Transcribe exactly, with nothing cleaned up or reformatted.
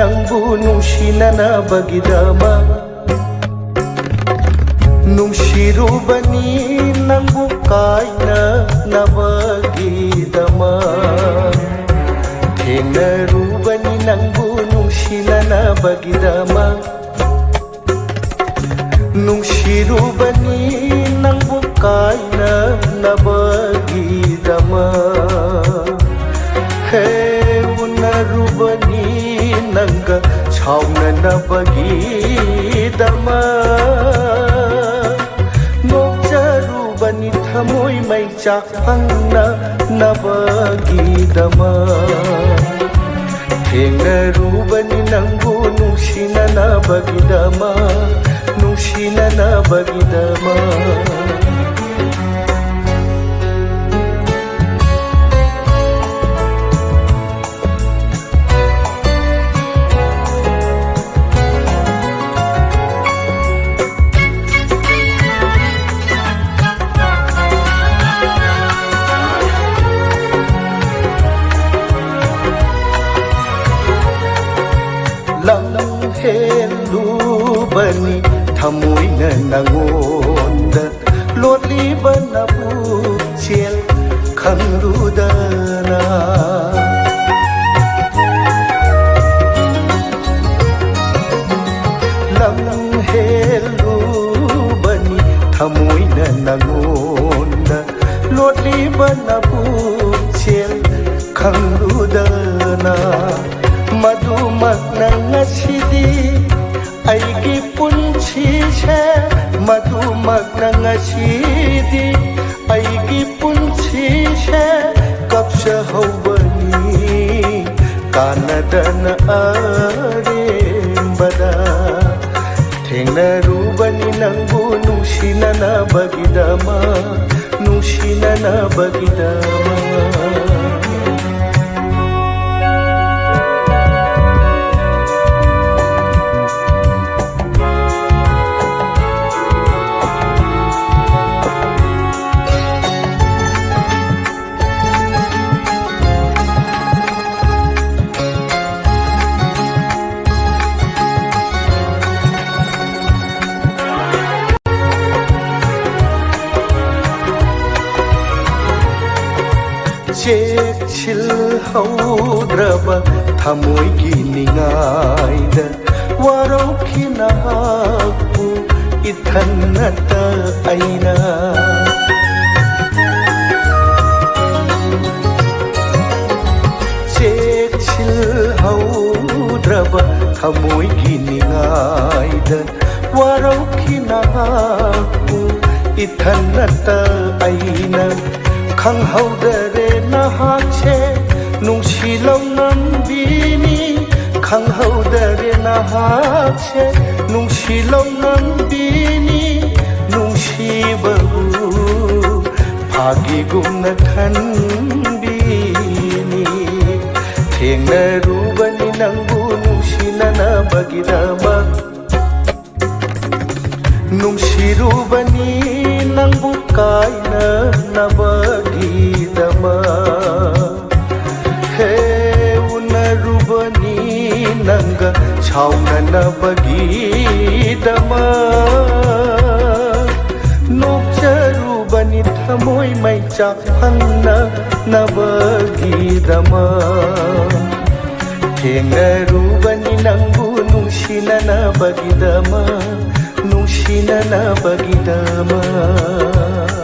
ꯅꯪꯕꯨ ꯅꯨꯡꯁꯤꯅꯅꯕꯒꯤꯗꯃꯛ, ꯅꯨꯡꯁꯤꯔꯨꯕꯅꯤ ꯅꯪꯕꯨ ꯀꯥꯏꯅꯅꯕꯒꯤꯗꯃꯛ, ꯊꯦꯡꯅꯔꯨꯕꯅꯤ ꯅꯪꯕꯨ ꯅꯨꯡꯁꯤꯅꯅꯕꯒꯤꯗꯃꯛ, ꯅꯨꯡꯁꯤꯔꯨꯕꯅꯤ ꯅꯪꯕꯨ ꯀꯥꯏꯅꯅꯕꯒꯤꯗꯃꯛ, ꯍꯦ ꯎꯅꯔꯨꯕꯅꯤ ꯅꯪꯒ ꯁꯥꯎꯅꯅꯕꯒꯤꯗꯃꯛ, ꯅꯣꯛꯆꯔꯨꯕꯅꯤ ꯊꯃꯣꯏ ꯃꯩ ꯆꯥꯛ ꯐꯪꯅꯅꯕꯒꯤꯗꯃꯛ, ꯊꯦꯡꯅꯔꯨꯕꯅꯤ ꯅꯪꯕꯨ ꯅꯨꯡꯁꯤꯅꯅꯕꯒꯤꯗꯃꯛ, ꯅꯨꯡꯁꯤꯅꯅꯕꯒꯤꯗꯃꯛ꯫ ꯂꯝ ꯍꯦꯜꯂꯨꯕꯅꯤ ꯊꯃꯣꯏꯅ ꯅꯉꯣꯟꯗ ꯂꯣꯠꯂꯤꯕ ꯅꯄꯨꯛꯆꯦꯜ ꯈꯪꯂꯨꯗꯅ꯫ ꯂꯝ ꯍꯦꯜꯂꯨꯕꯅꯤ ꯊꯃꯣꯏꯅ ꯅꯉꯣꯟꯗ ꯂꯣꯠꯂꯤꯕ ꯅꯄꯨꯛꯆꯦꯜ ꯈꯪꯂꯨꯗꯅ꯫ ꯃꯗꯨꯃꯛꯅ ꯉꯁꯤꯗꯤ ꯑꯩꯒꯤ ꯄꯨꯟꯁꯤꯁꯦ, ꯃꯗꯨꯃꯛꯅ ꯉꯁꯤꯗꯤ ꯑꯩꯒꯤ ꯄꯨꯟꯁꯤꯁꯦ ꯀꯞꯆꯍꯧꯕꯅꯤ ꯀꯥꯟꯅꯗꯅ ꯑꯔꯦꯝꯕꯗ꯫ ꯊꯦꯡꯅꯔꯨꯕꯅꯤ ꯅꯪꯕꯨ ꯅꯨꯡꯁꯤꯅꯅꯕꯒꯤꯗꯃꯛ, ꯅꯨꯡꯁꯤꯅꯅꯕꯒꯤꯗꯃꯛ꯫ ꯆꯦꯛꯁꯤꯜꯍꯧꯗ꯭ꯔꯕ ꯊꯃꯣꯏꯒꯤ ꯅꯤꯡꯉꯥꯏꯗ ꯋꯥꯔꯧꯈꯤ ꯅꯍꯥꯛꯄꯨ ꯏꯊꯟꯅꯇ ꯑꯩꯅ꯫ ꯆꯦꯛꯁꯤꯜꯍꯧꯗ꯭ꯔꯕ ꯊꯃꯣꯏꯒꯤ ꯅꯤꯡꯉꯥꯏꯗ ꯋꯥꯔꯧꯈꯤ ꯅꯍꯥꯛꯄꯨ ꯏꯊꯟꯅꯇ ꯑꯩꯅ꯫ ꯈꯪꯍꯧꯗꯔꯦ ꯅꯍꯥꯛꯁꯦ ꯅꯨꯡꯁꯤꯂꯧ ꯅꯝꯕꯤꯅꯤ꯫ ꯈꯪꯍꯧꯗꯔꯦ ꯅꯍꯥꯛꯁꯦ ꯅꯨꯡꯁꯤꯂꯧ ꯅꯝꯕꯤꯅꯤ꯫ ꯅꯨꯡꯁꯤꯕꯕꯨ ꯐꯥꯒꯤꯒꯨꯝꯅ ꯈꯟꯕꯤꯅꯤ꯫ ꯊꯦꯡꯅꯔꯨꯕꯅꯤ ꯅꯪꯕꯨ ꯅꯨꯡꯁꯤꯅꯅꯕꯒꯤꯗꯃꯛ꯫ ꯅꯨꯡꯁꯤꯔꯨꯕꯅꯤ ꯅꯪꯕꯨ ꯀꯥꯏꯅꯅꯕꯒꯤꯗꯃꯛ꯫ ꯍꯦ, ꯎꯅꯔꯨꯕꯅꯤ ꯅꯪꯒ ꯁꯥꯎꯅꯅꯕꯒꯤꯗꯃꯛ꯫ ꯅꯣꯛꯆꯔꯨꯕꯅꯤ ꯊꯃꯣꯏ ꯃꯩꯆꯥꯛ ꯐꯪꯅꯅꯕꯒꯤꯗꯃꯛ꯫ ꯊꯦꯡꯅꯔꯨꯕꯅꯤ ꯅꯪꯕꯨ ꯅꯨꯡꯁꯤꯅꯅꯕꯒꯤꯗꯃꯛ, ꯅꯨꯡꯁꯤꯅꯅꯕꯒꯤꯗꯃꯛ꯫